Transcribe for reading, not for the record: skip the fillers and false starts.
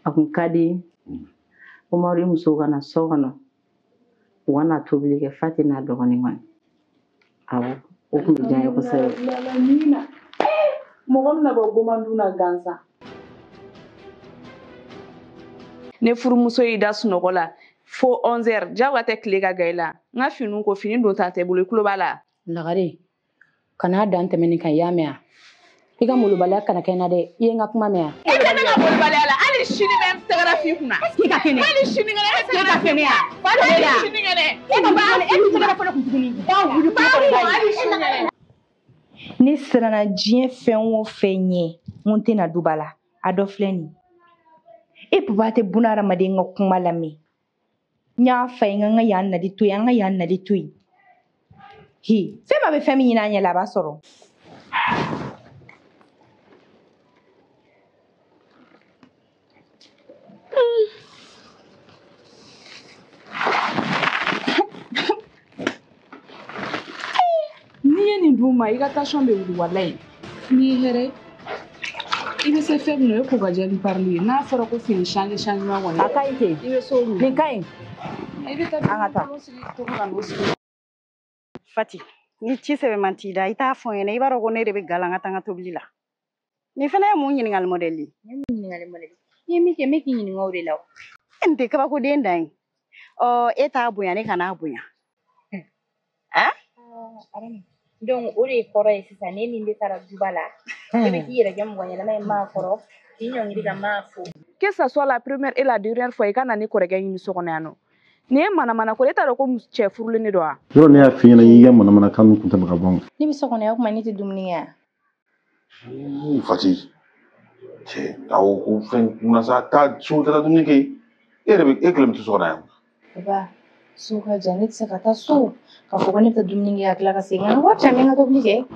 A kun ka di Umaru muso ka na so kɔnɔ u ka na tobili kɛ Fati n'a dɔgɔnin kɔni. Awɔ, o kun bɛ diya n ye kosɛbɛ. Mɔgɔ min na bɔ goman dun na gansan. Ne furumuso y'i da sunɔgɔ la fo 11h jagoya tɛ tile ka gan i la. N ka finiw ko fini don ta tɛ bolo i tulo b'a la. Lagare, kan'a dan tɛmɛ nin kan i y'a mɛn wa? I ka molobaliya kana kɛ n na dɛ, i ye n ka kuma mɛn wa? I tɛ ne ka molobaliya la, hali sini bɛ n tɛgɛrɛ f'i kunna. K'i ka kɛnɛ. Hali sini kɛnɛ e K'i ka kɛnɛ wa? Hali sini kɛnɛ. E ka e tɛ tɛgɛrɛ fɔ ne kun tuguni. Ba wuli kuma kɔrɔ i b'a ye. Hali sini kɛnɛ. Ne siranna diɲɛ fɛn o fɛn ɲɛ, n ko n tɛna duba la. A dɔ filɛ nin ye. E papa tɛ buna hadamaden ka kuma lamɛn. N y'a fa ye n ka yan nali to yen, an ka yan nali to yen. Hi, fɛn ma bɛ fɛn min ɲini an ɲɛ la, a b'a sɔrɔ. N'i ye nin d'u ma, i ka tension bɛ wuli walayi. N'i ye hɛrɛ, i bɛ se fɛn min na, o ye ko ka jɛ ni parili ye. N'a fɔra ko fini changer changement kɔni. A ka ɲi ten. I bɛ s'o ma. Nin ka ɲi. I bɛ taa An ka taa. sigi tobi ka n'o sigi. Fati, ni ci sɛbɛn man t'i da, i t'a fɔ n ɲɛna, i b'a dɔn ko ne de bɛ galan ka taa n ka tobili la. Nin fana ye mun ɲininkali mɔdɛli ye? Nin ye mun ɲininkali mɔdɛli ye? I ye min kɛ, n bɛ k'i ɲininka o de la o. E nin tɛ kabakoden dan ye. Ɔ, e t'a bonya, ne kan'a bonya. Han? Donc o de kɔrɔ ye sisan ne ni ne taara duba la, e bɛ k'i yɛrɛ kɛ mɔgɔ ɲɛnama ye maa kɔrɔ, k'i ɲɔngiri ka maa fo. Que ça soit la première et la dernière fois i ka na ni kɔrɔkɛ ɲini so kɔnɔ yan nɔ. Nin ye manamana ko ye, e t'a dɔn ko cɛ furulen de don wa? Yɔrɔ ne y'a f'i ɲɛna i ka manamanakan min kun tɛmɛ ka bɔ n kan. Ne bɛ so kɔnɔ yan, o tuma ne tɛ dumuni kɛ yan. Fati, cɛ, awɔ ko fɛn kunna sa, taa so ka taa dumuni kɛ. E yɛrɛ bɛ e kelen bɛ to so kɔnɔ yan. Papa, so ka jan, ne tɛ se ka taa so k'a fɔ ko ne bɛ taa dumuni kɛ ka tila ka segin ka na. Waati n bɛ n ka tobili kɛ.